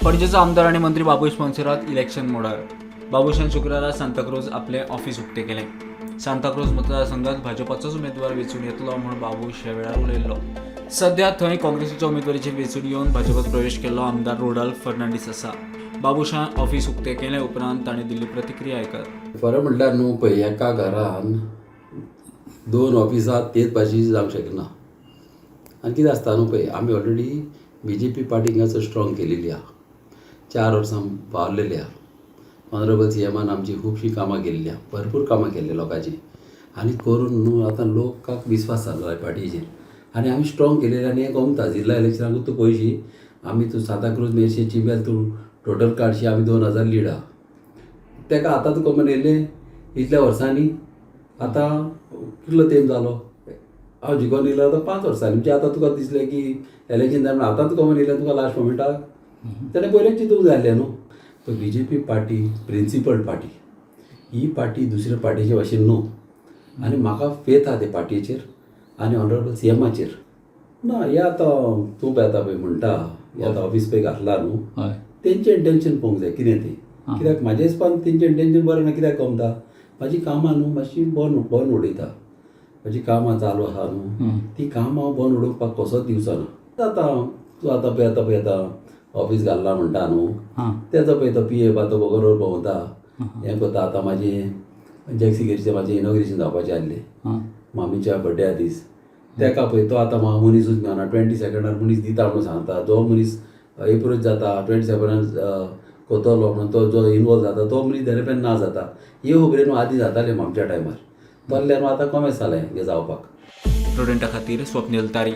पणजेचो आमदार आनी मंत्री बाबूश मोन्सेरात इलेक्शन मोडार. बाबूशान शुक्रारा सांताक्रूज आपलें ऑफिस उक्तें केलें. सांताक्रूज मतदारसंघात भाजपाचोच उमेदवार वेंचून येतलो म्हूण बाबूश ह्या वेळार उलयल्लो. सध्या थंय काँग्रेसीच्या उमेदवारीचेर वेंचून येवन भाजपात प्रवेश केल्लो आमदार रोडाल्फ फर्नांडीस आसा. बाबूशान ऑफिस उक्तें केले उपरांत ताणें दिल्ली प्रतिक्रिया आयकात. खरें म्हणल्यार न्हू पळय, एका घरान दोन ऑफिसां तेच भाशेची जावंक शकना. आनी कितें आसता न्हू पळय, आमी ऑलरेडी बीजेपी पार्टी हांगासर स्ट्रॉंग केलेली आहा. 4 वर्सां वावरलेली आहा. ऑनरेबल सीएमान आमची खुबशीं कामां केल्ली आहा, भरपूर कामां केल्ली लोकांची. आनी करून न्हू आतां लोकांक विस्वास जालो ह्या पार्टीचेर आनी आमी स्ट्रॉंग केलेली. आनी हें गमता जिल्ला इलेक्शनाकूच तूं पळयशी, आमी तूं सांताक्रूज मेरशे चिंबेल तूं टोटल काडशी, आमी 2000 लीड आहा. तेका आतां तुका खबर येयलें इतल्या वर्सांनी. आतां कितलो तेंप जालो हांव जिखोन येयलो? आतां 5 वर्सांनी. म्हणजे आतां तुका दिसलें की इलेक्शन जाय म्हणून आतां तुका खबर येयलें तुका लास्ट मोमेंटाक? तेणें पयलेंच चिंतूंक जाय आसलें न्हू. तो बीजेपी पार्टी प्रिंसिपल पार्टी. ही पार्टी दुसऱ्या पार्टीचे भाशेन न्हू. आनी म्हाका फेथ आहा ते पार्टीचेर आनी ऑनरेबल सीएमाचेर. ना, हे आतां तूं पळय, आतां पळय म्हणटा, हे आतां ऑफीस पळय घातला न्हू, तेंचें इंटेन्शन पळोवंक जाय कितें तें. कित्याक म्हाज्या हिसपान तेंचें इंटेन्शन बरें ना. कित्याक गमता, म्हाजी कामां न्हू मातशी बंद बंद उडयता. म्हाजी कामां चालू आहा न्हू, ती कामां हांव बंद उडोवपाक कसोच दिवचो ना. आतां तूं आतां पळय, आतां पळय, आतां ऑफीस घालला म्हणटा न्हू, तेजो पळय तो पीए आतां बरोबर भोंवता, हें करता. आतां म्हाजें जॅक्सी म्हाजें इनॉग्रेशन जावपाचें आसलें मामीच्या बड्ड्या दीस. तेका पळय, तो आतां म्हाका मनीसूच मेळना. 22 मनीस दिता म्हणून सांगता. जो मनीस एप्रोच जाता, 22 कोतलो म्हणून तो जो इनवॉल्व जाता, तो मनीस धेणें ना जाता. हे खबरेन न्हू आदीं जातालें आमच्या टायमार. तसलें न्हू आतां कमेस जालें हें जावपाक. प्रुडंटा खातीर स्वप्नील तारी.